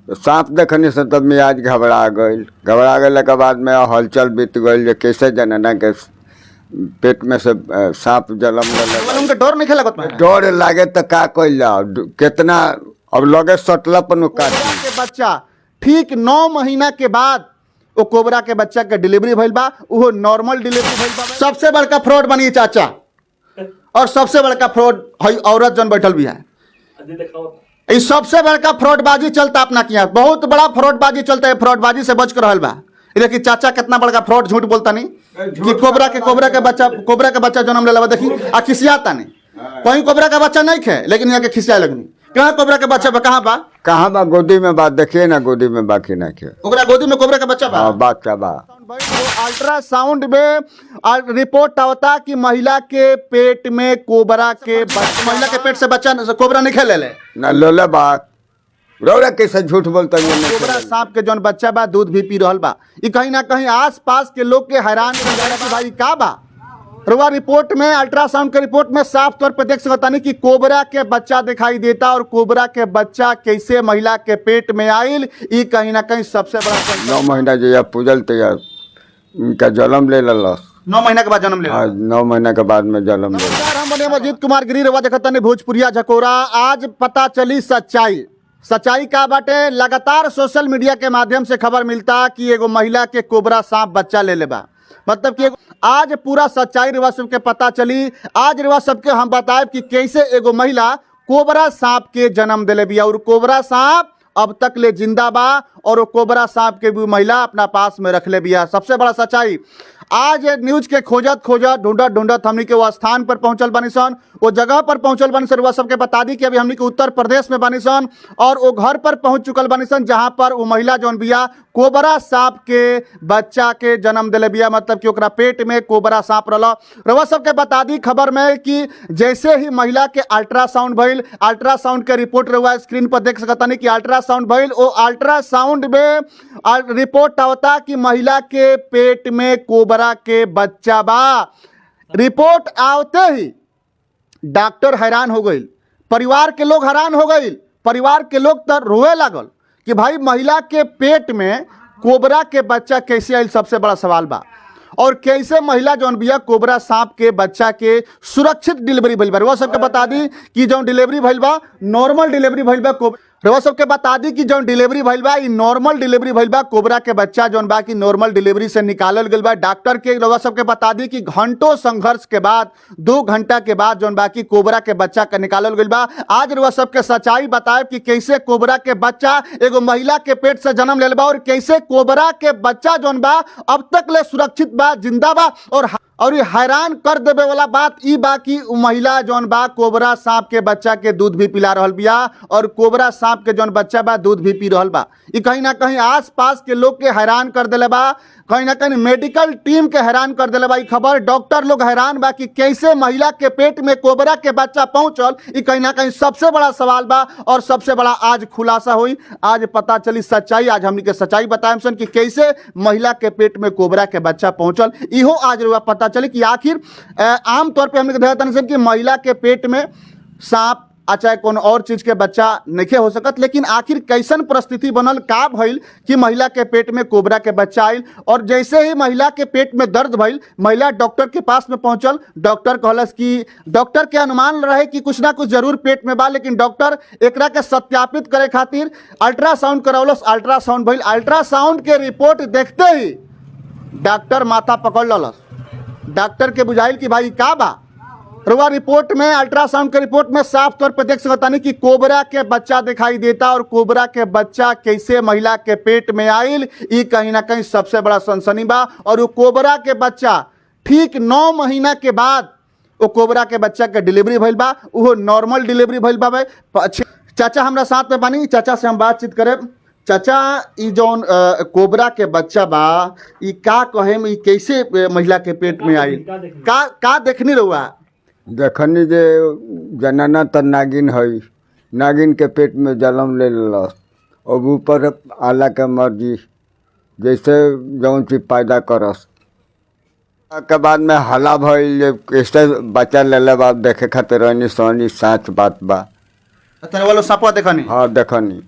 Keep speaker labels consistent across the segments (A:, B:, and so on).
A: तो सांप देखनी से तब मियाज घबरा गई। घबरा गए के बाद में हलचल बीत गई जे कैसे जनाना के पेट में से सांप जन्म लेले।
B: उनके डर नहीं लगत बा?
A: डर लागे तो का कइल जाओ, केतना अब लगे सटला पन काट
B: कोबरा के बच्चा ठीक 9 महीना के बाद वो कोबरा के बच्चा के डिलीवरी भइल बा, उहो नॉर्मल डिलीवरी भइल बा। सबसे बड़का फ्रॉड बनी चाचा और सबसे बड़का फ्रॉड हई औरत जन बैठल भी है। ई सबसे बड़का फ्रॉडबाजी चलता अपना के यहाँ, बहुत बड़ा फ्रॉडबाजी चलता है। फ्रॉडबाजी से बच कर रहल बा। ई देखी चाचा, कितना बड़का फ्रॉड, झूठ बोलता नहीं कि कोबरा के बच्चा, कोबरा के बच्चा जन्म लेला बा। देखी, आ खिसियाता नहीं। कहीं कोबरा का बच्चा नहीं खे, लेकिन यहाँ के खिसिया लगनी। कहाँ कोबरा के बच्चा बा? कहाँ बा?
A: कहाँ बा? गोदी में बा, देखिए ना, गोदी में बाकी ना के।
B: ओकरा गोदी में कोबरा का बच्चा बा?
A: हाँ, बच्चा बा।
B: अल्ट्रासाउंड में रिपोर्ट आवता कि महिला के पेट में कोबरा के महिला के पेट से बच्चा कोबरा नहीं खेले ले।
A: ना लोले बा। रौरा कैसे झूठ बोलता है? नहीं।
B: कोबरा सांप के जौन बच्चा बा, दूध भी पी रहल बा। ई कहीं ना कहीं आस पास के लोग के हैरान कर जाला कि भाई, का बा? रुआ रिपोर्ट में, अल्ट्रासाउंड के रिपोर्ट में साफ तौर पर देख सकता कि कोबरा के बच्चा दिखाई देता और कोबरा के बच्चा कैसे महिला के पेट में आइल, ई कहीं ना कहीं सबसे बड़ा
A: 9 महीना जहिया पूजल तैया इनका जन्म ले ललस।
B: 9 महीना के बाद जन्म ले
A: हाँ, 9 महीना के बाद में जन्म ले।
B: नमस्कार, हम बने अजीत कुमार गिरी, रवा देखतनी भोजपुरिया झकोरा। आज पता चली सच्चाई। सच्चाई का बाटे? लगातार सोशल मीडिया के माध्यम से खबर मिलता कि एगो महिला के कोबरा सांप बच्चा ले लेबा। मतलब कि आज पूरा सच्चाई रिवा सबके पता चली। आज रिवा सबके हम बताएब कि कैसे एगो महिला कोबरा सांप के जन्म दिले बिया और कोबरा सांप अब तक ले जिंदा बा और वो कोबरा सांप के भी महिला अपना पास में रख ले बिया। सबसे बड़ा सच्चाई आज ये न्यूज के खोजत खोजत, ढूंढत ढूंढत हमनी के वो स्थान पर पहुंचल बानी सन, वो जगह पर पहुंचल बानी सन। वह सबके बता दी कि अभी हमनी के उत्तर प्रदेश में बानी सन और वो घर पर पहुंच चुकल बानी सन, जहां पर वो महिला जौन बिया, कोबरा सांप के बच्चा के जन्म दिले बिया। मतलब कि ओकरा पेट में कोबरा सांप रहल। रउआ सबके बता दी खबर में कि जैसे ही महिला के अल्ट्रासाउंड भइल, अल्ट्रासाउंड के रिपोर्ट रउआ स्क्रीन पर देख सकतानी कि अल्ट्रासाउंड भइल, ओ अल्ट्रासाउंड में रिपोर्ट आवता कि महिला के पेट में कोबरा के बच्चा बा। रिपोर्ट आवते ही डॉक्टर हैरान हो गई, परिवार के लोग हैरान हो गई। परिवार के लोग तो रोए लागल कि भाई, महिला के पेट में कोबरा के बच्चा कैसे आयल, सबसे बड़ा सवाल बा और कैसे महिला जौन बिया, कोबरा सांप के बच्चा के सुरक्षित डिलीवरी भइल बा। रउआ सबके बता दी कि जौन डिलीवरी भइल बा, नॉर्मल डिलीवरी भइल बा। रउआ सबके बता दी कि जौन डिलीवरी भइल बा, ई नॉर्मल डिलीवरी भइल बा। कोबरा के बच्चा जौन बा कि नॉर्मल डिलीवरी से निकालल गेल बा डॉक्टर के। रउआ सबके बता दी कि घंटों संघर्ष के बाद, 2 घंटा के बाद जौन बा कि कोबरा के बच्चा के निकालल गेल बा। आज रउआ सबके सच्चाई बताएब कि कैसे कोबरा के बच्चा एगो महिला के पेट से जन्म लेल बा और कैसे कोबरा के बच्चा जौन बा, अब तक ले सुरक्षित बा, जिंदा बा। और ये हैरान कर देवे वाला बात ई बा कि उ महिला जौन बा, कोबरा सांप के बच्चा के दूध भी पिला रहल बिया और कोबरा सांप के जौन बच्चा बा, दूध भी पी रहल बा। ई कहीं ना कहीं आस पास के लोग के हैरान कर देले बा, कहीं ना कहीं मेडिकल टीम के हैरान कर देले बा ई खबर। डॉक्टर लोग हैरान बा कि कैसे महिला के पेट में कोबरा के बच्चा पहुंचल, ई कहीं ना कहीं सबसे बड़ा सवाल बा और सबसे बड़ा आज खुलासा हुई। आज पता चली सच्चाई। आज हमनी के सच्चाई बताएम सन कि कैसे महिला के पेट में कोबरा के बच्चा पहुंचल। इहो आज रउआ पता चली कि आखिर आम तौर पे हमनी के देखत सन कि महिला के पेट में सांप आ चाहे कोनो और चीज के बच्चा नइखे हो सकत, लेकिन आखिर कैसन परिस्थिति बनल, का भइल कि महिला के पेट में कोबरा के बच्चा आइल? और जैसे ही महिला के पेट में दर्द भइल, महिला डॉक्टर के पास में पहुंचल। डॉक्टर कहलस कि डॉक्टर के अनुमान रहे कि कुछ ना कुछ जरूर पेट में बा, लेकिन डॉक्टर एकरा के सत्यापित करे खातिर अल्ट्रासाउंड करौलस। अल्ट्रासाउंड भइल। अल्ट्रासाउंड के रिपोर्ट देखते ही डॉक्टर माथा पकड़ ललस। डॉक्टर के बुझाइल कि भाई, का बा? रुआ रिपोर्ट में, अल्ट्रासाउंड के रिपोर्ट में साफ तौर पर देख सकतानी कि कोबरा के बच्चा दिखाई देता और कोबरा के बच्चा कैसे महिला के पेट में आइल, ई कहीं ना कहीं सबसे बड़ा सनसनी बा। और वो कोबरा के बच्चा ठीक 9 महीना के बाद वो कोबरा के बच्चा के डिलीवरी भइल बा, उहो नॉर्मल डिलीवरी भइल बा। भाई, चाचा हमरा साथ में बानी, चाचा से हम बातचीत करें। चाचा, ई जौन कोबरा के बच्चा बा, ई का कहेम, ई कैसे महिला के पेट में आइल? का का देखनी रहुआ?
A: देखनी जे जनाना त नागिन है, नागिन के पेट में जन्म ले लेलस। अब ऊपर आला के मर्जी, जैसे जौन चीज पैदा करस। के बाद में हला भइल जे कैसे बच्चा लेले बा, देखे खातिर रहनी सोनी। साच बात बा।
B: तने वालो सांपवा देखनी?
A: हाँ, देखनी।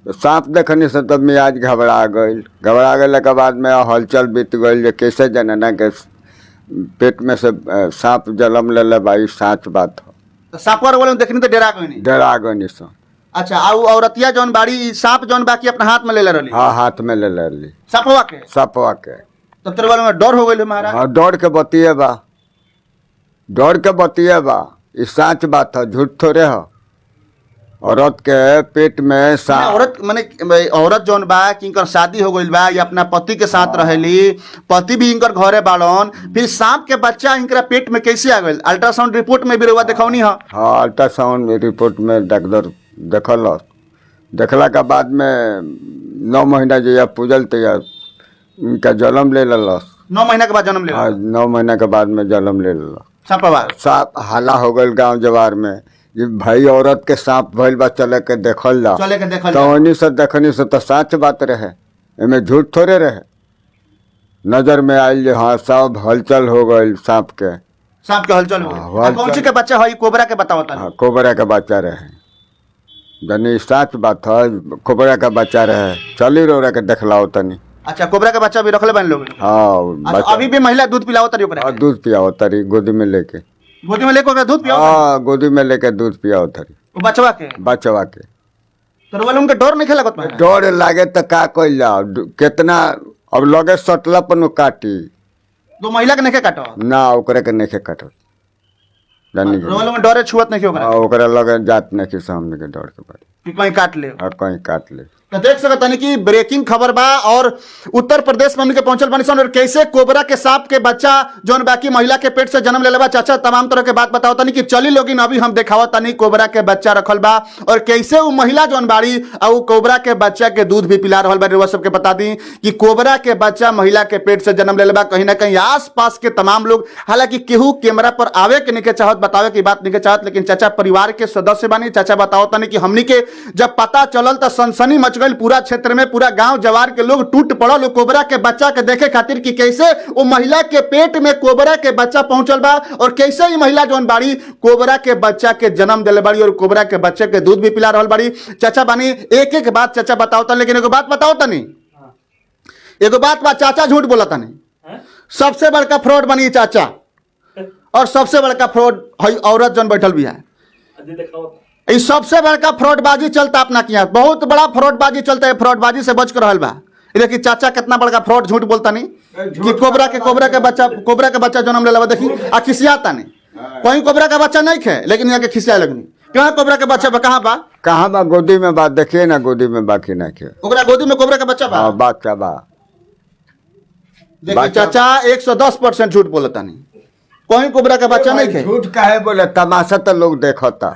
A: तो सांप देखनी से तब मियाज घबरा गई। घबरा गए के बाद में हलचल बीत गई जे कैसे जनाना के पेट में से सांप जन्म ले भाई, साँच बात हो।
B: तो सांपवा वाले देखनी तो डरा गई?
A: डरा गई सन।
B: अच्छा, आ उ औरतिया जौन बाड़ी, ई सांप जौन बाकी अपना हाथ में ले ले रहली?
A: हाँ, हाथ में ले लेली।
B: सांपवा के?
A: सांपवा के।
B: तब तेरे वाले में डर हो गइल महाराज?
A: हाँ, डर के बतिए बा, डर के बतिए बा, ई साँच बात है, झूठ थोड़े है। औरत के पेट में
B: माने
A: सांप
B: औरत माने औरत जौन बा कि इनकर शादी हो गइल बा या अपना पति के साथ रहेली, पति भी इनकर घरे बाड़न, फिर सांप के बच्चा इनकरा पेट में कैसे आ गइल? अल्ट्रासाउंड रिपोर्ट में भी रउआ देखौनी ह?
A: हाँ, अल्ट्रासाउंड रिपोर्ट में डॉक्टर देखल, देखला के बाद में 9 महीना जहिया पूजल तैया इनका जन्म ले लेलस।
B: 9 महीना के बाद जन्म ले?
A: हाँ, 9 महीना के बाद में जन्म ले लेलस।
B: सांपवा?
A: सांप हाला हो गइल गांव जवार में, ये भाई औरत के सांप भइल बा, चले के देखल जा।
B: चले के देखल
A: तो
B: जा।
A: ओनी से देखनी से तो साँच बात रहे, एमे झूठ थोड़े रहे। नजर में आयल जे हाँ सब हलचल हो गइल सांप के।
B: सांप के हलचल हो गइल।
A: हाँ,
B: आ
A: हलचल।
B: कौन सी के बच्चा है? कोबरा के बताओ तनी।
A: हाँ, कोबरा के बच्चा रहे, जनी साच बात है, कोबरा का बच्चा रहे, चली रोरा के देखलाओ तनी।
B: अच्छा, कोबरा के बच्चा भी रखले बानी लोग?
A: हाँ।
B: अच्छा,
A: बच्चा।
B: अभी भी महिला दूध पिलाओ तरी ओकरा?
A: हाँ, दूध पियाओ तरी गोदी में लेके।
B: गोदी में लेके ओकरा दूध पियाओ?
A: हाँ, गोदी में लेके दूध पियाओ तरी।
B: ओ बचवा के?
A: बचवा के।
B: तो वाले उनके डर नहीं लगत महाराज?
A: डर लागे तो का कइल जाओ, केतना अब लगे सटला पर काटी।
B: दो महिला के नहीं काटो?
A: ना, ओकरे के नहीं काटत जानी।
B: रोल में डरे छुअत नहीं ओकरा?
A: हाँ, ओकरा लगे जात नहीं सामने के डर के बारे
B: कि कहीं काट ले।
A: हाँ, कहीं काट ले।
B: तो देख सकत तनी कि ब्रेकिंग खबर बा और उत्तर प्रदेश में हमनी के पहुंचल बानी सन और कैसे कोबरा के सांप के बच्चा जौन बाकी महिला के पेट से जन्म लेले बा। चाचा तमाम तरह के बात बताओ तनी कि चली लोगिन अभी हम देखावत तनी कोबरा के बच्चा रखल बा और कैसे उ महिला जौन बाड़ी आ उ कोबरा के बच्चा के दूध भी पिला रहल बा। रउआ सबके बता दी कि कोबरा के बच्चा महिला के पेट से जन्म लेले बा। कहीं ना कहीं आस पास के तमाम लोग, हालांकि केहू कैमरा पर आवे के नहीं के चाहत, बतावे की बात नहीं के चाहत, लेकिन चाचा परिवार के सदस्य बानी। चाचा बताओ तनी कि हमनी के जब पता चलल त सनसनी मच गई पूरा क्षेत्र में, पूरा गांव जवार के लोग टूट पड़ल कोबरा के बच्चा के देखे खातिर कि कैसे वो महिला के पेट में कोबरा के बच्चा पहुंचल बा और कैसे ये महिला जौन बाड़ी कोबरा के बच्चा के जन्म दिले बाड़ी और कोबरा के बच्चे के दूध भी पिला रहल बाड़ी। चाचा बानी, एक एक बात चाचा बताओ तनी, लेकिन एगो बात बताओ तनी, एगो बात बा, चाचा झूठ बोला तनी। सबसे बड़का फ्रॉड बनी चाचा और सबसे बड़का फ्रॉड है औरत जौन बैठल भी है। ई सबसे बड़का फ्रॉडबाजी चलता अपना के यहाँ, बहुत बड़ा फ्रॉडबाजी चलता है, फ्रॉडबाजी से बच के रहल बा। ई देखी चाचा कितना बड़का फ्रॉड झूठ बोलता नहीं कि कोबरा के बच्चा जन्म लेला बा। देखी आ खिसियाता नहीं, कहीं कोबरा का बच्चा नहीं खे, लेकिन यहाँ के खिसिया लगनी। कहाँ कोबरा के बच्चा बा? कहाँ बा?
A: कहाँ बा? गोदी में बा, देखिए ना, गोदी में बाकी ना खे।
B: ओकरा गोदी में कोबरा का बच्चा बा?
A: हाँ, बच्चा बा।
B: देखी
A: बच्चा-
B: चाचा 110% झूठ बोलता नहीं, कहीं कोबरा का बच्चा नहीं खे।
A: झूठ काहे बोले? तमाशा तो लोग देखता,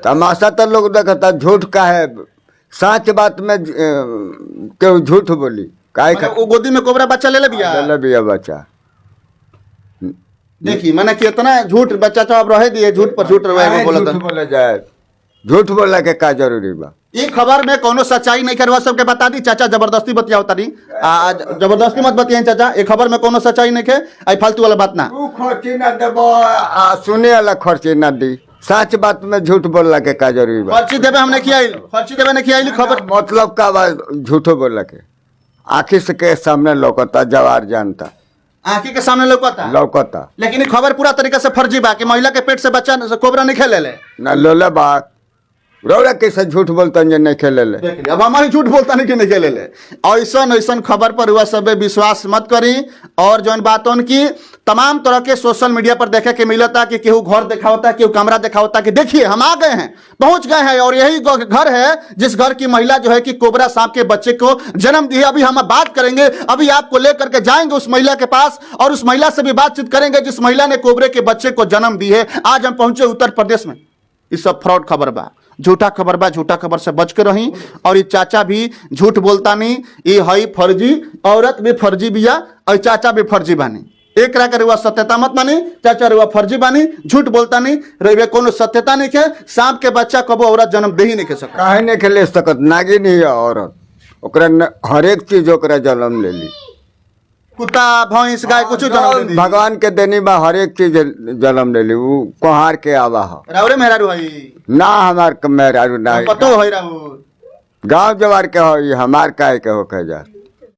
A: तमाशा तो लोग देखता, झूठ काहे? साच बात में केहू झूठ बोली काहे?
B: माने वो गोदी में कोबरा बच्चा ले ले बिया?
A: ले बिया बच्चा।
B: देखी मैंने कितना झूठ बच्चा तो अब रहे दिए, झूठ पर झूठ रहे
A: काहे
B: बोलता।
A: झूठ बोले जाए? झूठ बोला के का जरूरी बा?
B: ई खबर में कोनो सच्चाई नहीं करवा, सबके बता दी चाचा जबरदस्ती बतियाओ तारी, आ जबरदस्ती मत बतियाई चाचा, ई खबर में कोनो सच्चाई नहीं है, आई फालतू वाला बात ना।
A: तू खर्ची ना देबो आ सुने वाला खर्ची ना दी, सच बात में झूठ बोलला के का जरूरी बा?
B: खर्ची देबे हमने की आइल, खर्ची देबे नहीं की आइल खबर।
A: मतलब का बा झूठो बोलला के? आखिर से के सामने लौकता, जवार जानता।
B: आंखी के सामने लौकता?
A: लौकता।
B: लेकिन ई खबर पूरा तरीका से फर्जी बा कि महिला के पेट से बच्चा कोबरा नहीं खेले ले।
A: ना लोले बा, रौरा कैसे झूठ बोलता जे नहीं खेले ले?
B: देख ली, अब हमारी झूठ बोलता नहीं कि नहीं खेले ले। ऐसन ऐसन खबर पर हुआ सब विश्वास मत करी। और जौन बातों की तमाम तरह के सोशल मीडिया पर देखे के मिलता कि केहू घर दिखावता, केहू कमरा दिखावता कि देखिए हम आ गए हैं, पहुंच गए हैं और यही घर है जिस घर की महिला जो है कि कोबरा सांप के बच्चे को जन्म दी है। अभी हम बात करेंगे, अभी आपको लेकर के जाएंगे उस महिला के पास और उस महिला से भी बातचीत करेंगे जिस महिला ने कोबरे के बच्चे को जन्म दी है। आज हम पहुंचे उत्तर प्रदेश में। ये सब फ्रॉड खबर बा, झूठा खबर बा, झूठा खबर से बच के रही। और ये चाचा भी झूठ बोलता नहीं, ये हई फर्जी, औरत भी फर्जी बिया और चाचा भी फर्जी बानी। एक के रुआ सत्यता मत मानी, चाचा रुआ फर्जी बानी, झूठ बोलता नहीं, रहे कोनो सत्यता नहीं के। सांप के बच्चा कबो औरत जन्म दे ही नहीं के सकता।
A: काहे नहीं के ले सकत? नागिन ही है औरत, ओकरा हरेक चीज ओकरा जन्म ले ली।
B: कुत्ता भैंस गाय कुछ जन्म दे दी।
A: भगवान के देनी बा, हरेक चीज जन्म ले ली। उ कोहार के आवा है।
B: राउरे मेहरारू हई?
A: ना, हमार मेहरारू ना।
B: पतो हई राउर?
A: गांव जवार के हो, ये हमार काहे के होके जा।